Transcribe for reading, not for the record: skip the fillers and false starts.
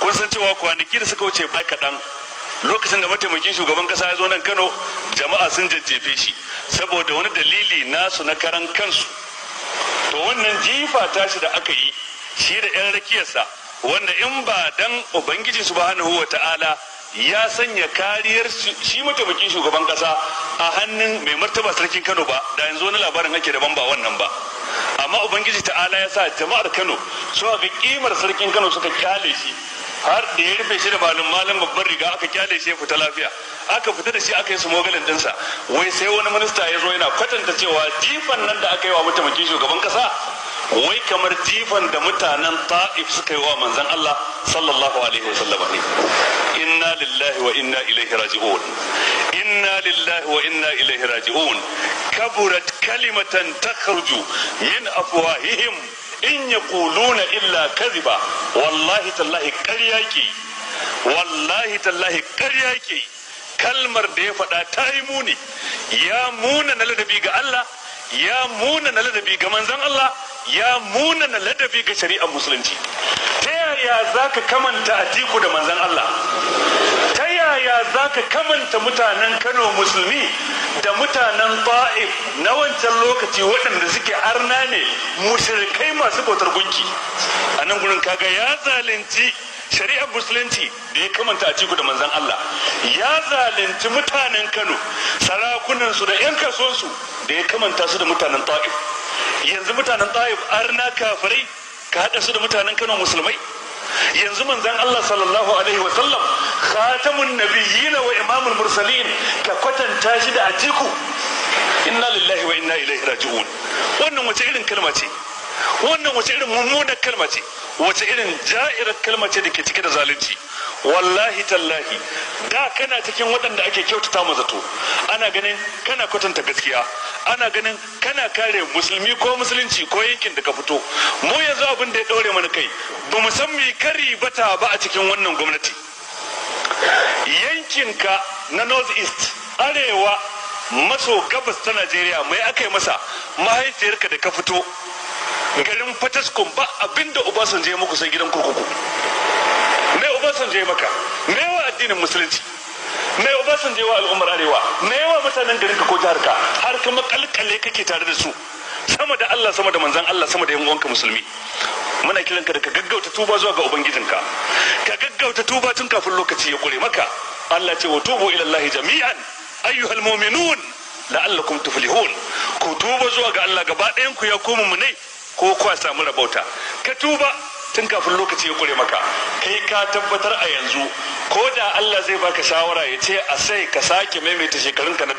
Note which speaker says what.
Speaker 1: Kun san cewa kwanaki da suka wuce ba kaɗan, lokacin da mataimakin shugaban kasa ya zo nan Kano, jama'a sun jajjefe shi saboda wani dalili nasu na karan kansu. To, wannan jifa tashi da aka yi shi da 'yan rakiyarsa, wanda in ba dan Ubangiji Subhanahu wa Ta'ala ya sanya kariyar shi mataimakin shugaban kasa a hannun mai martaba Sarkin Kano ba, da yanzu wani labarin ake daban ba wannan ba. Amma Ubangiji Ta'ala ya sa jama'ar Kano suka ga kimar Sarkin Kano, suka kyale shi har da ya rufe shi da malum malam babban riga, aka kyale shi ya fita lafiya. Aka fita da shi, aka yi smuggling dinsa. Wai sai wani minista ya zo yana kwatanta cewa jifan nan da aka yi wa mataimakin shugaban kasa, wai kamar jifan da mutanen Ta'if suka yi wa Manzon Allah sallallahu alaihi wasallam ne. Inna lillahi wa inna ilaihi raji'un, inna lillahi wa inna ilaihi raji'un. Kaburat kalimatan takhruju min afwahihim in yaquluna illa kadhiba. Wallahi tallahi ƙarya ke, wallahi tallahi ƙarya ke. Kalmar da ya faɗa ta yi muni, ya muna na ladabi ga Allah, ya muna na ladabi ga Manzon Allah, ya muna na ladabi ga shari'ar Musulunci. Ta yaya za ka kamanta Atiku da Manzon Allah? Ta yaya za ka kamanta mutanen Kano Musulmi da mutanen Ta'if na wancan lokaci, waɗanda suke arna ne, mushrikai masu bautar gunki? A nan gurin kaga ya zalunci shari'ar Musulunci da ya kamanta Atiku da Manzon Allah. Ya zalunci mutanen Kano, sarakunansu da 'yan kasuwansu, da ya kamanta su da mutanen Ta'if. Yanzu mutanen Ta'if arna kafirai, ka haɗa su da mutanen Kano Musulmai? Yanzu Manzon Allah sallallahu alaihi wa sallam, khatamun nabiyyin wa imamul mursalin, ka kwatanta shi da Atiku? Inna lillahi wa inna ilaihi raji'un. Wannan wace irin kalma ce? Wannan wace irin mummunar kalma ce? Wace irin ja'irar kalma ce da ke cike da zalunci? Wallahi tallahi, da kana cikin waɗanda ake kyautata ma zato, ana ganin kana kwatanta gaskiya, ana ganin kana kare Musulmi ko Musulunci ko yankin da ka fito. Mu yanzu abin da ya ɗaure mana kai, ba mu san me kari bata ba a cikin wannan gwamnati. Yankinka na North East, arewa maso gabas ta Najeriya, mai aka yi masa? Mahaifiyarka da ka fito, garin Fataskun, ba abinda Obasanjo ya muku sai gidan kurkuku. Mai Obasanjo ya maka? Me wa addinin Musulunci? Mai Obasanjo wa al'ummar arewa? Me wa mutanen garinka ko jiharka, har ka makalkale kake tare da su sama da Allah, sama da Manzan Allah, sama da yan uwanka Musulmi? Muna kiranka da ka gaggauta tuba zuwa ga Ubangijinka, ka gaggauta tuba tun kafin lokaci ya kure maka. Allah ce: wa tubu ila Allah jami'an ayyuhal mu'minun la'allakum tuflihun. Ku tuba zuwa ga Allah gaba ɗayan ku, ya koma mu ne ko kwa samu rabauta. Ka tuba tun kafin lokaci ya kure maka. Kai ka tabbatar a yanzu, ko da Allah zai baka shawara ya ce a sai ka sake maimaita shekarunka na